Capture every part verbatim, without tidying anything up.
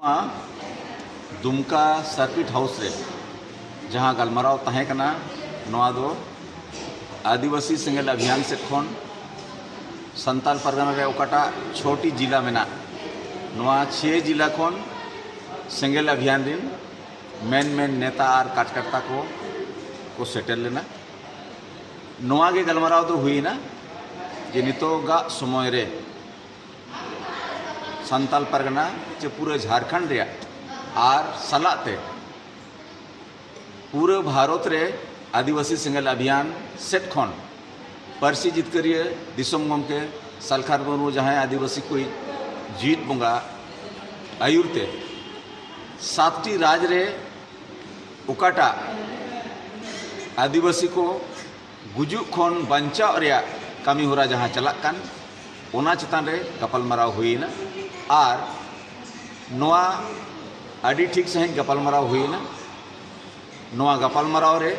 ᱱᱚᱣᱟ ᱫᱩᱢᱠᱟ circuit house ᱨᱮ ᱡᱟᱦᱟᱸ ᱜᱟᱞᱢᱟᱨᱟᱣ ᱛᱟᱦᱮᱸ ᱠᱟᱱᱟ, ᱱᱚᱣᱟ ᱫᱚ ᱟᱹᱫᱤᱵᱟᱹᱥᱤ ᱥᱮᱸᱜᱮᱞ ᱚᱵᱷᱤᱭᱟᱱ ᱥᱮᱫ ᱠᱷᱚᱱ ᱥᱟᱱᱛᱟᱞ ᱯᱟᱨᱜᱟᱱᱟ ᱨᱮ ᱚᱠᱟᱴᱟᱜ ᱪᱷᱚᱴᱤ ᱡᱤᱞᱟ ᱢᱮᱱᱟᱜ, ᱱᱚᱣᱟ ᱪᱷᱮ ᱡᱤᱞᱟ ᱠᱷᱚᱱ ᱥᱮᱸᱜᱮᱞ ᱚᱵᱷᱤᱭᱟᱱ ᱨᱤᱱ ᱢᱮᱱ ᱢᱮᱱ ᱱᱮᱛᱟ ᱟᱨ ᱠᱟᱨᱡᱽᱠᱟᱨᱛᱟ ᱠᱚ ᱠᱚ ᱥᱮᱴᱮᱨ ᱞᱮᱱᱟ᱾ ᱱᱚᱣᱟ ᱜᱮ ᱜᱟᱞᱢᱟᱨᱟᱣ ᱫᱚ ᱦᱩᱭᱮᱱᱟ ᱡᱮ ᱱᱤᱛᱚᱜᱟᱜ ᱥᱚᱢᱚᱭ ᱨᱮ ᱥᱟᱱᱛᱟᱞ ᱯᱟᱨᱜᱟᱱᱟ ᱪᱮ ᱯᱩᱨᱟᱹ ᱡᱷᱟᱲᱠᱷᱚᱸᱰ ᱨᱮᱭᱟᱜ ᱟᱨ ᱥᱟᱞᱟᱜ ᱛᱮ ᱯᱩᱨᱟᱹ ᱵᱷᱟᱨᱚᱛ ᱨᱮ ᱟᱹᱫᱤᱵᱟᱹᱥᱤ ᱥᱮᱸᱜᱮᱞ ᱚᱵᱷᱤᱭᱟᱱ ᱥᱮᱫ ᱠᱷᱚᱱ ᱯᱟᱹᱨᱥᱤ ᱡᱤᱛᱠᱟᱹᱨᱤᱭᱟᱹ ᱫᱤᱥᱚᱢ ᱜᱚᱢᱠᱮ ᱥᱟᱞᱠᱷᱟᱱ ᱢᱩᱨᱢᱩ, ᱡᱟᱦᱟᱸᱭ ᱟᱹᱫᱤᱵᱟᱹᱥᱤ ᱠᱚᱭᱤᱡ ᱡᱤᱣᱤᱫ ᱵᱚᱸᱜᱟ ᱟᱹᱭᱩᱨ ᱛᱮ ᱥᱟᱛᱴᱤ ᱨᱟᱡᱽ ᱨᱮ ᱚᱠᱟᱴᱟᱜ ᱟᱹᱫᱤᱵᱟᱹᱥᱤ ᱠᱚ ᱜᱩᱡᱩᱜ ᱠᱷᱚᱱ ᱵᱟᱧᱪᱟᱣ ᱨᱮᱭᱟᱜ ᱠᱟᱹᱢᱤ ᱦᱚᱨᱟ ᱡᱟᱦᱟᱸ ᱪᱟᱞᱟᱜ ᱠᱟᱱ, ᱚᱱᱟ ᱪᱮᱛᱟᱱ ᱨᱮ ᱜᱟᱯᱟᱞᱢᱟᱨᱟᱣ ᱦᱩᱭᱮᱱᱟ᱾ ᱟᱨ ᱱᱚᱣᱟ ᱟᱹᱰᱤ ᱴᱷᱤᱠ ᱥᱟᱺᱦᱤᱡ ᱜᱟᱯᱟᱞᱢᱟᱨᱟᱣ ᱦᱩᱭᱮᱱᱟ᱾ ᱱᱚᱣᱟ ᱜᱟᱯᱟᱞᱢᱟᱨᱟᱣ ᱨᱮ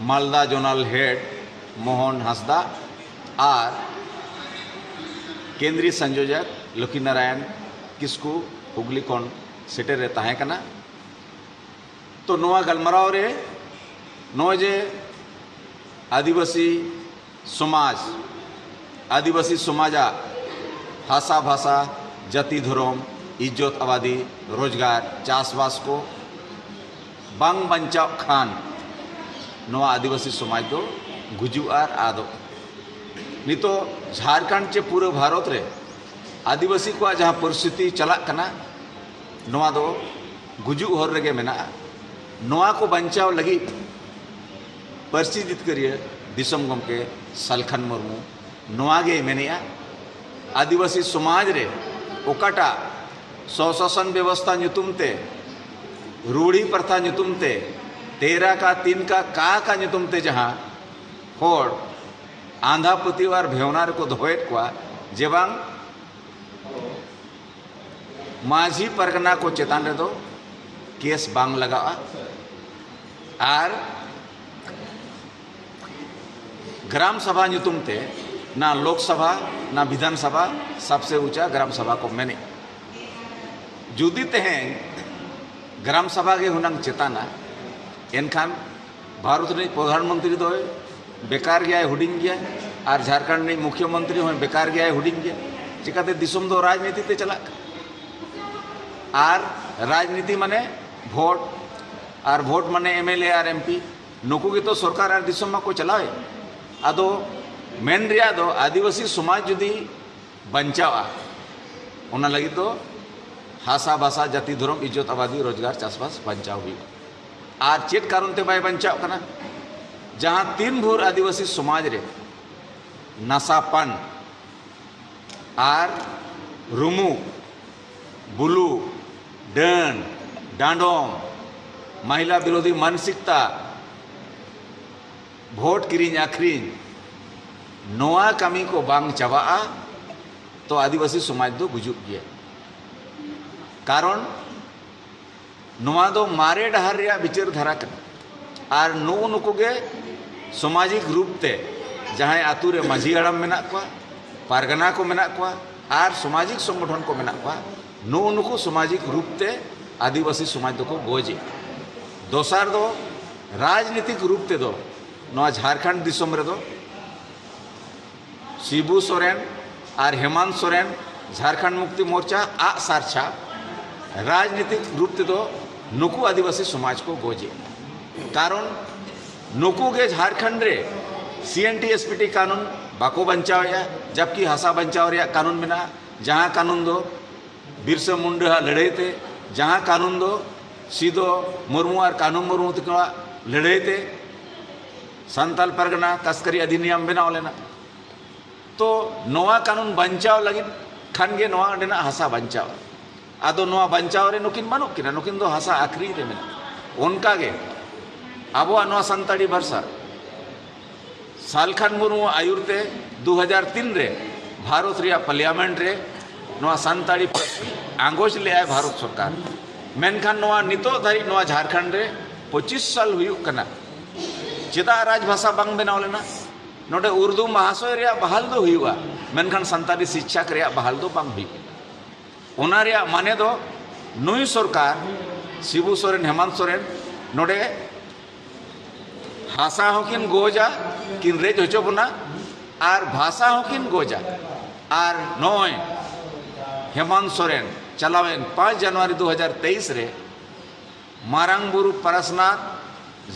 ᱢᱟᱞᱫᱟ ᱡᱳᱱᱟᱞ ᱦᱮᱰ ᱢᱳᱦᱚᱱ ᱦᱟᱸᱥᱫᱟ ᱟᱨ ᱠᱮᱱᱫᱨᱤᱭ ᱥᱚᱝᱡᱳᱡᱚᱠ ᱞᱚᱠᱠᱷᱤ ᱱᱟᱨᱟᱭᱚᱱ ᱠᱤᱥᱠᱩ ᱦᱩᱜᱽᱞᱤ ᱠᱷᱚᱱ ᱥᱮᱴᱮᱨ ᱮ ᱛᱟᱦᱮᱸ ᱠᱟᱱᱟ᱾ ᱛᱚ, ᱱᱚᱣᱟ ᱜᱟᱞᱢᱟᱨᱟᱣ ᱨᱮ ᱱᱚᱜᱼᱚᱭ ᱡᱮ ᱟᱹᱫᱤᱵᱟᱹᱥᱤ ᱥᱚᱢᱟᱡᱽ, ᱟᱹᱫᱤᱵᱟᱹᱥᱤ ᱥᱚᱢᱟᱡᱟᱜ ᱦᱟᱥᱟ ᱵᱷᱟᱥᱟ, ᱡᱟᱹᱛᱤ ᱫᱷᱚᱨᱚᱢ, ᱤᱡᱽᱡᱚᱛ ᱟᱵᱟᱫᱤ, ᱨᱳᱡᱽᱜᱟᱨ, ᱪᱟᱥᱵᱟᱥ ᱠᱚ ᱵᱟᱝ ᱵᱟᱧᱪᱟᱣ ᱠᱷᱟᱱ ᱱᱚᱣᱟ ᱟᱹᱫᱤᱵᱟᱹᱥᱤ ᱥᱚᱢᱟᱡᱽ ᱫᱚ ᱜᱩᱡᱩᱜ ᱟᱨ ᱟᱫᱚᱜ᱾ ᱱᱤᱛᱚᱜ ᱡᱷᱟᱲᱠᱷᱚᱸᱰ ᱪᱮ ᱯᱩᱨᱟᱹ ᱵᱷᱟᱨᱚᱛ ᱨᱮ ᱟᱹᱫᱤᱵᱟᱹᱥᱤ ᱠᱚᱣᱟᱜ ᱡᱟᱦᱟᱸ ᱯᱚᱨᱤᱥᱛᱷᱤᱛᱤ ᱪᱟᱞᱟᱜ ᱠᱟᱱᱟ, ᱱᱚᱣᱟ ᱫᱚ ᱜᱩᱡᱩᱜ ᱦᱚᱨ ᱨᱮᱜᱮ ᱢᱮᱱᱟᱜᱼᱟ᱾ ᱱᱚᱣᱟ ᱠᱚ ᱵᱟᱧᱪᱟᱣ ᱞᱟᱹᱜᱤᱫ ᱯᱟᱹᱨᱥᱤ ᱡᱤᱛᱠᱟᱹᱨᱤᱭᱟᱹ ᱫᱤᱥᱚᱢ ᱜᱚᱢᱠᱮ ᱥᱟᱞᱠᱷᱟᱱ ᱢᱩᱨᱢᱩ ᱱᱚᱣᱟ ᱜᱮᱭ ᱢᱮᱱᱮᱜᱼᱟ, ᱟᱹᱫᱤᱵᱟᱹᱥᱤ ᱥᱚᱢᱟᱡᱽ ᱨᱮ ᱚᱠᱟᱴᱟᱜ ᱥᱚᱥᱟᱥᱚᱱ ᱵᱮᱵᱚᱥᱛᱷᱟ ᱧᱩᱛᱩᱢ ᱛᱮ, ᱨᱩᱲᱤ ᱯᱨᱚᱛᱷᱟ ᱧᱩᱛᱩᱢ ᱛᱮ, ᱛᱮᱨᱟ ᱠᱟ ᱛᱤᱱ ᱠᱟ ᱠᱟ ᱠᱟ ᱧᱩᱛᱩᱢ ᱛᱮ ᱡᱟᱦᱟᱸ ᱦᱚᱲ ᱟᱸᱫᱷᱟ ᱯᱟᱹᱛᱭᱟᱹᱣ ᱟᱨ ᱵᱷᱮᱣᱱᱟ ᱨᱮᱠᱚ ᱫᱚᱦᱚᱭᱮᱫ ᱠᱚᱣᱟ ᱡᱮ ᱵᱟᱝ ᱢᱟᱹᱡᱷᱤ ᱯᱟᱨᱜᱟᱱᱟ ᱠᱚ ᱪᱮᱛᱟᱱ ᱨᱮᱫᱚ ᱠᱮᱥ ᱵᱟᱝ ᱞᱟᱜᱟᱜᱼᱟ᱾ ᱟᱨ ᱜᱨᱟᱢ ᱥᱟᱵᱷᱟ ᱧᱩᱛᱩᱢ ᱛᱮ ᱱᱟ ᱞᱳᱠ ᱥᱟᱵᱷᱟ, ᱱᱟ ᱵᱤᱫᱷᱟᱱ ᱥᱟᱵᱷᱟ, ᱥᱟᱵᱥᱮ ᱩᱪᱟ ᱜᱨᱟᱢ ᱥᱟᱵᱷᱟ ᱠᱚ ᱢᱮᱱᱮᱫ᱾ ᱡᱩᱫᱤ ᱛᱮᱦᱮᱧ ᱜᱨᱟᱢ ᱥᱟᱵᱷᱟ ᱜᱮ ᱦᱩᱱᱟᱝ ᱪᱮᱛᱟᱱᱟ, ᱮᱱᱠᱷᱟᱱ ᱵᱷᱟᱨᱚᱛ ᱨᱤᱱᱤᱡ ᱯᱨᱚᱫᱷᱟᱱ ᱢᱚᱱᱛᱨᱤ ᱫᱚᱭ ᱵᱮᱠᱟᱨ ᱜᱮᱭᱟᱭ, ᱦᱩᱰᱤᱧ ᱜᱮᱭᱟᱭ, ᱟᱨ ᱡᱷᱟᱲᱠᱷᱚᱸᱰ ᱨᱤᱱᱤᱡ ᱢᱩᱠᱷᱭᱚ ᱢᱚᱱᱛᱨᱤ ᱦᱚᱸᱭ ᱵᱮᱠᱟᱨ ᱜᱮᱭᱟᱭ, ᱦᱩᱰᱤᱧ ᱜᱮᱭᱟᱭ᱾ ᱪᱤᱠᱟᱹᱛᱮ ᱫᱤᱥᱚᱢ ᱫᱚ ᱨᱟᱡᱽᱱᱤᱛᱤ ᱛᱮ ᱪᱟᱞᱟᱜ ᱠᱟᱱᱟ? ᱟᱨ ᱨᱟᱡᱽᱱᱤᱛᱤ ᱢᱟᱱᱮ ᱵᱷᱳᱴ, ᱟᱨ ᱵᱷᱳᱴ ᱢᱟᱱᱮ M L A R M P, ᱱᱩᱠᱩ ᱜᱮᱛᱚ ᱥᱚᱨᱠᱟᱨ ᱟᱨ ᱫᱤᱥᱚᱢ ᱢᱟᱠᱚ ᱪᱟᱞᱟᱣᱮᱫ᱾ ᱟᱫᱚ ᱢᱮᱱ ᱨᱮᱭᱟᱜ ᱫᱚ ᱟᱹᱫᱤᱵᱟᱹᱥᱤ ᱥᱚᱢᱟᱡᱽ ᱡᱩᱫᱤ ᱵᱟᱧᱪᱟᱣᱜᱼᱟ, ᱚᱱᱟ ᱞᱟᱹᱜᱤᱫ ᱫᱚ ᱦᱟᱥᱟ, ᱵᱷᱟᱥᱟ, ᱡᱟᱹᱛᱤ, ᱫᱷᱚᱨᱚᱢ, ᱤᱡᱽᱡᱚᱛ, ᱟᱵᱟᱫᱤ, ᱨᱳᱡᱽᱜᱟᱨ, ᱪᱟᱥᱵᱟᱥ ᱵᱟᱧᱪᱟᱣ ᱦᱩᱭᱩᱜᱼᱟ᱾ ᱟᱨ ᱪᱮᱫ ᱠᱟᱨᱚᱱ ᱛᱮ ᱵᱟᱭ ᱵᱟᱧᱪᱟᱣ ᱠᱟᱱᱟ? ᱡᱟᱦᱟᱸ ᱛᱤᱱ ᱵᱷᱳᱨ ᱟᱹᱫᱤᱵᱟᱹᱥᱤ ᱥᱚᱢᱟᱡᱽ ᱨᱮ ᱱᱟᱥᱟ ᱯᱟᱱ ᱟᱨ ᱨᱩᱢᱩᱜ, ᱵᱩᱞᱩᱜ, ᱰᱟᱹᱱ, ᱰᱟᱸᱰᱚᱢ, ᱢᱟᱦᱤᱞᱟ ᱵᱤᱨᱳᱫᱷᱤ ᱢᱟᱱᱥᱤᱠᱛᱟ, ᱵᱷᱳᱴ ᱠᱤᱨᱤᱧ ᱟᱹᱠᱷᱨᱤᱧ, ᱱᱚᱣᱟ ᱠᱟᱹᱢᱤ ᱠᱚ ᱵᱟᱝ ᱪᱟᱵᱟᱜᱼᱟ, ᱛᱚ ᱟᱹᱫᱤᱵᱟᱹᱥᱤ ᱥᱚᱢᱟᱡᱽ ᱫᱚ ᱜᱩᱡᱩᱜ ᱜᱮᱭᱟ᱾ ᱠᱟᱨᱚᱱ ᱱᱚᱣᱟ ᱫᱚ ᱢᱟᱨᱮ ᱰᱟᱦᱟᱨ ᱨᱮᱭᱟᱜ ᱵᱤᱪᱟᱹᱨ ᱫᱷᱟᱨᱟ ᱠᱟᱱᱟ᱾ ᱟᱨ ᱱᱩᱜᱩ ᱱᱩᱠᱩ ᱜᱮ ᱥᱟᱢᱟᱡᱤᱠ ᱨᱩᱯ ᱛᱮ ᱡᱟᱦᱟᱸᱭ ᱟᱛᱳ ᱨᱮ ᱢᱟᱹᱡᱷᱤ ᱦᱟᱲᱟᱢ ᱢᱮᱱᱟᱜ ᱠᱚᱣᱟ, ᱯᱟᱨᱜᱟᱱᱟ ᱠᱚ ᱢᱮᱱᱟᱜ ᱠᱚᱣᱟ, ᱟᱨ ᱥᱟᱢᱟᱡᱤᱠ ᱥᱚᱝᱜᱚᱴᱷᱚᱱ ᱠᱚ ᱢᱮᱱᱟᱜ ᱠᱚᱣᱟ, ᱱᱩᱜᱩ ᱱᱩᱠᱩ ᱥᱟᱢᱟᱡᱤᱠ ᱨᱩᱯ ᱛᱮ ᱟᱹᱫᱤᱵᱟᱹᱥᱤ ᱥᱚᱢᱟᱡᱽ ᱫᱚᱠᱚ ᱜᱚᱡᱮ᱾ ᱫᱚᱥᱟᱨ ᱫᱚ ᱨᱟᱡᱽᱱᱤᱛᱤᱠ ᱨᱩᱯ ᱛᱮᱫᱚ ᱱᱚᱣᱟ ᱡᱷᱟᱲᱠᱷᱚᱸᱰ ᱫᱤᱥᱚᱢ ᱨᱮᱫᱚ ᱥᱤᱵᱩ ᱥᱚᱨᱮᱱ ᱟᱨ ᱦᱮᱢᱟᱱᱛ ᱥᱚᱨᱮᱱ, ᱡᱷᱟᱲᱠᱷᱚᱸᱰ ᱢᱩᱠᱛᱤ ᱢᱳᱨᱪᱟ ᱟᱜ ᱥᱟᱨ ᱪᱷᱟᱯ, ᱨᱟᱡᱽᱱᱤᱛᱤᱠ ᱨᱩᱯ ᱛᱮᱫᱚ ᱱᱩᱠᱩ ᱟᱹᱫᱤᱵᱟᱹᱥᱤ ᱥᱚᱢᱟᱡᱽ ᱠᱚ ᱜᱚᱡᱮ᱾ ᱠᱟᱨᱚᱱ ᱱᱩᱠᱩ ᱜᱮ ᱡᱷᱟᱲᱠᱷᱚᱸᱰ ᱨᱮ ᱥᱤ N T S P T ᱠᱟᱹᱱᱩᱱ ᱵᱟᱠᱚ ᱵᱟᱧᱪᱟᱣᱮᱫᱼᱟ, ᱡᱟᱵᱠᱤ ᱦᱟᱥᱟ ᱵᱟᱧᱪᱟᱣ ᱨᱮᱭᱟᱜ ᱠᱟᱹᱱᱩᱱ ᱢᱮᱱᱟᱜᱼᱟ, ᱡᱟᱦᱟᱸ ᱠᱟᱹᱱᱩᱱ ᱫᱚ ᱵᱤᱨᱥᱟ ᱢᱩᱱᱰᱟᱹ ᱟᱜ ᱞᱟᱹᱲᱦᱟᱹᱭ ᱛᱮ, ᱡᱟᱦᱟᱸ ᱠᱟᱹᱱᱩᱱ ᱫᱚ ᱥᱤᱫᱚ ᱢᱩᱨᱢᱩ ᱟᱨ ᱠᱟᱹᱱᱦᱩ ᱢᱩᱨᱢᱩ ᱛᱟᱠᱚᱣᱟᱜ ᱞᱟᱹᱲᱦᱟᱹᱭ ᱛᱮ ᱥᱟᱱᱛᱟᱞ ᱯᱟᱨᱜᱟᱱᱟ ᱛᱟᱥᱠᱟᱨᱤ ᱚᱫᱷᱤᱱᱤᱭᱚᱢ ᱵᱮᱱᱟᱣ ᱞᱮᱱᱟ᱾ ᱛᱚ ᱱᱚᱣᱟ ᱠᱟᱹᱱᱩᱱ ᱵᱟᱧᱪᱟᱣ ᱞᱟᱹᱜᱤᱫ ᱠᱷᱟᱱ ᱜᱮ ᱱᱚᱣᱟ ᱚᱸᱰᱮᱱᱟᱜ ᱦᱟᱥᱟ ᱵᱟᱧᱪᱟᱣ᱾ ᱟᱫᱚ ᱱᱚᱣᱟ ᱵᱟᱧᱪᱟᱣ ᱨᱮ ᱱᱩᱠᱤᱱ ᱵᱟᱹᱱᱩᱜ ᱠᱤᱱᱟ, ᱱᱩᱠᱤᱱ ᱫᱚ ᱦᱟᱥᱟ ᱟᱹᱠᱷᱨᱤᱧ ᱨᱮ ᱢᱮᱱᱟᱜ᱾ ᱚᱱᱠᱟ ᱜᱮ ᱟᱵᱚᱣᱟᱜ ᱱᱚᱣᱟ ᱥᱟᱱᱛᱟᱲᱤ ᱵᱷᱟᱥᱟ ᱥᱟᱞᱠᱷᱟᱱ ᱢᱩᱨᱢᱩ ᱟᱭᱩᱨ ᱛᱮ ᱫᱩ ᱦᱟᱡᱟᱨ ᱛᱤᱱ ᱨᱮ ᱵᱷᱟᱨᱚᱛ ᱨᱮᱭᱟᱜ ᱯᱟᱨᱞᱤᱭᱟᱢᱮᱱᱴ ᱨᱮ ᱱᱚᱣᱟ ᱥᱟᱱᱛᱟᱲᱤ ᱯᱟᱹᱨᱥᱤ ᱟᱸᱜᱚᱪ ᱞᱮᱫᱟᱭ ᱵᱷᱟᱨᱚᱛ ᱥᱚᱨᱠᱟᱨ᱾ ᱢᱮᱱᱠᱷᱟᱱ ᱱᱚᱣᱟ ᱱᱤᱛᱚᱜ ᱫᱷᱟᱹᱨᱤᱡ ᱱᱚᱣᱟ ᱡᱷᱟᱲᱠᱷᱚᱸᱰ ᱨᱮ ᱯᱚᱸᱪᱤᱥ ᱥᱟᱞ ᱦᱩᱭᱩᱜ ᱠᱟᱱᱟ᱾ ᱪᱮᱫᱟᱜ ᱨᱟᱡᱽ ᱵᱷᱟᱥᱟ ᱵᱟᱝ ᱵᱮᱱᱟᱣ ᱞᱮᱱᱟ? ᱱᱚᱰᱮ ᱩᱨᱫᱩ ᱢᱟᱦᱟᱥᱚᱭ ᱨᱮᱭᱟᱜ ᱵᱟᱦᱟᱞ ᱫᱚ ᱦᱩᱭᱩᱜᱼᱟ, ᱢᱮᱱᱠᱷᱟᱱ ᱥᱟᱱᱛᱟᱲᱤ ᱥᱤᱠᱪᱷᱟᱠ ᱨᱮᱭᱟᱜ ᱵᱟᱦᱟᱞ ᱫᱚ ᱵᱟᱝ ᱦᱩᱭᱩᱜᱼᱟ᱾ ᱚᱱᱟ ᱨᱮᱭᱟᱜ ᱢᱟᱱᱮ ᱫᱚ ᱱᱩᱭ ᱥᱚᱨᱠᱟᱨ, ᱥᱤᱵᱩ ᱥᱚᱨᱮᱱ, ᱦᱮᱢᱟᱱᱛ ᱥᱚᱨᱮᱱ, ᱱᱚᱰᱮ ᱦᱟᱥᱟ ᱦᱚᱸᱠᱤᱱ ᱜᱚᱡᱟ, ᱠᱤᱱ ᱨᱮᱡ ᱦᱚᱪᱚ ᱵᱚᱱᱟ, ᱟᱨ ᱵᱷᱟᱥᱟ ᱦᱚᱸᱠᱤᱱ ᱜᱚᱡᱟ᱾ ᱟᱨ ᱱᱚᱜᱼᱚᱭ ᱦᱮᱢᱟᱱᱛ ᱥᱚᱨᱮᱱ ᱪᱟᱞᱟᱣᱮᱱ ᱯᱟᱸᱪ ᱡᱟᱱᱩᱣᱟᱨᱤ ᱫᱩ ᱦᱟᱡᱟᱨ ᱛᱮᱭᱤᱥ ᱨᱮ ᱢᱟᱨᱟᱝ ᱵᱩᱨᱩ ᱯᱟᱨᱟᱥᱱᱟᱛᱷ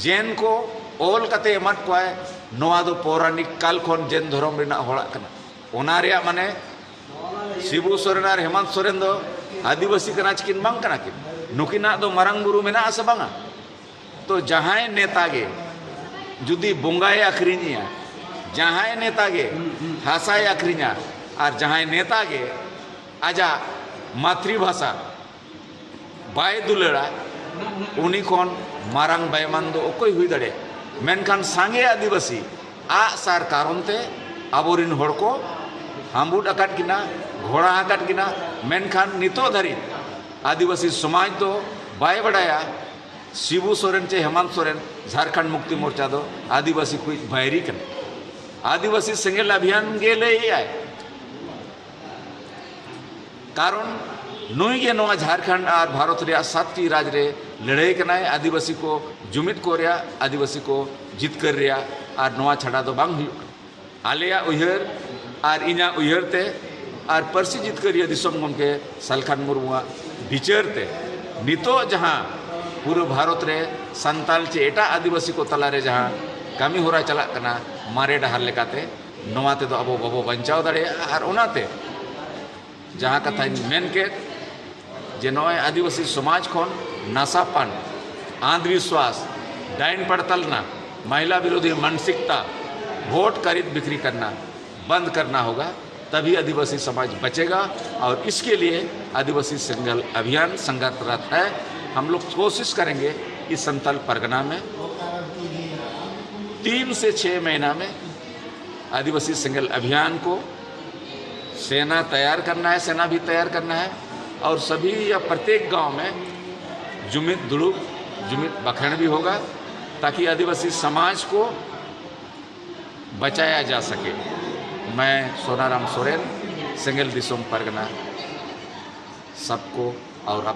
ᱡᱮᱱ ᱠᱚ ᱚᱞ ᱠᱟᱛᱮ ᱮᱢᱟᱫ ᱠᱚᱣᱟᱭ, ᱱᱚᱣᱟ ᱫᱚ ᱯᱳᱨᱟᱱᱤᱠ ᱠᱟᱞ ᱠᱷᱚᱱ ᱡᱮᱱ ᱫᱷᱚᱨᱚᱢ ᱨᱮᱱᱟᱜ ᱦᱚᱲᱟᱜ ᱠᱟᱱᱟ᱾ ᱚᱱᱟ ᱨᱮᱭᱟᱜ ᱢᱟᱱᱮ ᱥᱤᱵᱩ ᱥᱚᱨᱮᱱ ᱟᱨ ᱦᱮᱢᱟᱱᱛ ᱥᱚᱨᱮᱱ ᱫᱚ ᱟᱹᱫᱤᱵᱟᱹᱥᱤ ᱠᱟᱱᱟ ᱪᱤᱠᱤᱱ ᱵᱟᱝ ᱠᱟᱱᱟ ᱠᱤᱱ? ᱱᱩᱠᱤᱱᱟᱜ ᱫᱚ ᱢᱟᱨᱟᱝ ᱵᱩᱨᱩ ᱢᱮᱱᱟᱜ ᱟᱥᱮ ᱵᱟᱝᱟ? ᱛᱚ ᱡᱟᱦᱟᱸᱭ ᱱᱮᱛᱟ ᱜᱮ ᱡᱩᱫᱤ ᱵᱚᱸᱜᱟᱭ ᱟᱹᱠᱷᱨᱤᱧᱮᱭᱟ, ᱡᱟᱦᱟᱸᱭ ᱱᱮᱛᱟ ᱜᱮ ᱦᱟᱥᱟᱭ ᱟᱹᱠᱷᱨᱤᱧᱟ, ᱟᱨ ᱡᱟᱦᱟᱸᱭ ᱱᱮᱛᱟ ᱜᱮ ᱟᱡᱟᱜ ᱢᱟᱛᱨᱤ ᱵᱷᱟᱥᱟ ᱵᱟᱭ ᱫᱩᱞᱟᱹᱲᱟ, ᱩᱱᱤ ᱠᱷᱚᱱ ᱢᱟᱨᱟᱝ ᱵᱮᱭᱢᱟᱱ ᱫᱚ ᱚᱠᱚᱭ ᱦᱩᱭ ᱫᱟᱲᱮᱭᱟᱜᱼᱟ? ᱢᱮᱱᱠᱷᱟᱱ ᱥᱟᱸᱜᱮ ᱟᱹᱫᱤᱵᱟᱹᱥᱤ ᱟᱜ ᱥᱟᱨ ᱠᱟᱨᱚᱱ ᱛᱮ ᱟᱵᱚᱨᱤᱱ ᱦᱚᱲ ᱠᱚ ᱦᱟᱢᱵᱩᱫ ᱟᱠᱟᱫ ᱠᱤᱱᱟ, ᱜᱷᱚᱲᱟ ᱟᱠᱟᱫ ᱠᱤᱱᱟ᱾ ᱢᱮᱱᱠᱷᱟᱱ ᱱᱤᱛᱚᱜ ᱫᱷᱟᱹᱨᱤᱡ ᱟᱹᱫᱤᱵᱟᱹᱥᱤ ᱥᱚᱢᱟᱡᱽ ᱫᱚ ᱵᱟᱭ ᱵᱟᱰᱟᱭᱟ ᱥᱤᱵᱩ ᱥᱚᱨᱮᱱ ᱪᱮ ᱦᱮᱢᱟᱱᱛ ᱥᱚᱨᱮᱱ ᱡᱷᱟᱨᱠᱷᱚᱸᱰ ᱢᱩᱠᱛᱤ ᱢᱳᱨᱪᱟ ᱫᱚ ᱟᱹᱫᱤᱵᱟᱹᱥᱤ ᱠᱚᱭᱤᱡ ᱵᱟᱹᱭᱨᱤ ᱠᱟᱱᱟ᱾ ᱟᱹᱫᱤᱵᱟᱹᱥᱤ ᱥᱮᱸᱜᱮᱞ ᱟᱵᱷᱤᱭᱟᱱ ᱜᱮ ᱞᱟᱹᱭᱮᱫᱼᱟᱭ᱾ ᱠᱟᱨᱚᱱ ᱱᱩᱭ ᱜᱮ ᱱᱚᱣᱟ ᱡᱷᱟᱨᱠᱷᱚᱸᱰ ᱟᱨ ᱵᱷᱟᱨᱚᱛ ᱨᱮᱭᱟᱜ ᱥᱟᱛᱴᱤ ᱨᱟᱡᱽ ᱨᱮ ᱞᱟᱹᱲᱦᱟᱹᱭ ᱠᱟᱱᱟᱭ, ᱟᱹᱫᱤᱵᱟᱹᱥᱤ ᱠᱚ ᱡᱩᱢᱤᱫ ᱠᱚ ᱨᱮᱭᱟᱜ, ᱟᱹᱫᱤᱵᱟᱹᱥᱤ ᱠᱚ ᱡᱤᱛᱠᱟᱹᱨ ᱨᱮᱭᱟᱜ, ᱟᱨ ᱱᱚᱣᱟ ᱪᱷᱟᱰᱟ ᱫᱚ ᱵᱟᱝ ᱦᱩᱭᱩᱜ ᱠᱟᱱᱟ᱾ ᱟᱞᱮᱭᱟᱜ ᱩᱭᱦᱟᱹᱨ ᱟᱨ ᱤᱧᱟᱹᱜ ᱩᱭᱦᱟᱹᱨ ᱛᱮ ᱟᱨ ᱯᱟᱹᱨᱥᱤ ᱡᱤᱛᱠᱟᱹᱨᱤᱭᱟᱹ ᱫᱤᱥᱚᱢ ᱜᱚᱢᱠᱮ ᱥᱟᱞᱠᱷᱟᱱ ᱢᱩᱨᱢᱩᱣᱟᱜ ᱵᱤᱪᱟᱹᱨ ᱛᱮ ᱱᱤᱛᱚᱜ ᱡᱟᱦᱟᱸ ᱯᱩᱨᱟᱹ ᱵᱷᱟᱨᱚᱛ ᱨᱮ ᱥᱟᱱᱛᱟᱞ ᱪᱮ ᱮᱴᱟᱜ ᱟᱹᱫᱤᱵᱟᱹᱥᱤ ᱠᱚ ᱛᱟᱞᱟᱨᱮ ᱡᱟᱦᱟᱸ ᱠᱟᱹᱢᱤ ᱦᱚᱨᱟ ᱪᱟᱞᱟᱜ ᱠᱟᱱᱟ ᱢᱟᱨᱮ ᱰᱟᱦᱟᱨ ᱞᱮᱠᱟᱛᱮ, ᱱᱚᱣᱟ ᱛᱮᱫᱚ ᱟᱵᱚ ᱵᱟᱵᱚ ᱵᱟᱧᱪᱟᱣ ᱫᱟᱲᱮᱭᱟᱜᱼᱟ᱾ ᱟᱨ ᱚᱱᱟᱛᱮ ᱡᱟᱦᱟᱸ ᱠᱟᱛᱷᱟᱧ ᱢᱮᱱ ᱠᱮᱫ, ᱡᱮ ᱱᱚᱜᱼᱚᱭ ᱟᱹᱫᱤᱵᱟᱹᱥᱤ ᱥᱚᱢᱟᱡᱽ ᱠᱷᱚᱱ ᱱᱟᱥᱟᱯᱟᱱ, ᱟᱸᱫᱷᱵᱤᱥᱣᱟᱥ, ᱰᱟᱭᱤᱱ ᱯᱟᱲᱛᱟᱞᱱᱟ, महिला विरोधी मानसिकता, वोट खरीद बिक्री करना बंद करना होगा, तभी आदिवासी समाज बचेगा। और इसके लिए आदिवासी सेंगल अभियान संगठनरत है। हम लोग कोशिश करेंगे कि संथाल परगना में तीन से छः महीना में आदिवासी सेंगल अभियान को सेना तैयार करना है, सेना भी तैयार करना है, और सभी या प्रत्येक गांव में जुमित दुड़ुब, जुमित बखरण भी होगा, ताकि आदिवासी समाज को बचाया जा सके। मैं सोनाराम सोरेन, सेंगल दिसोम परगना, सबको और आप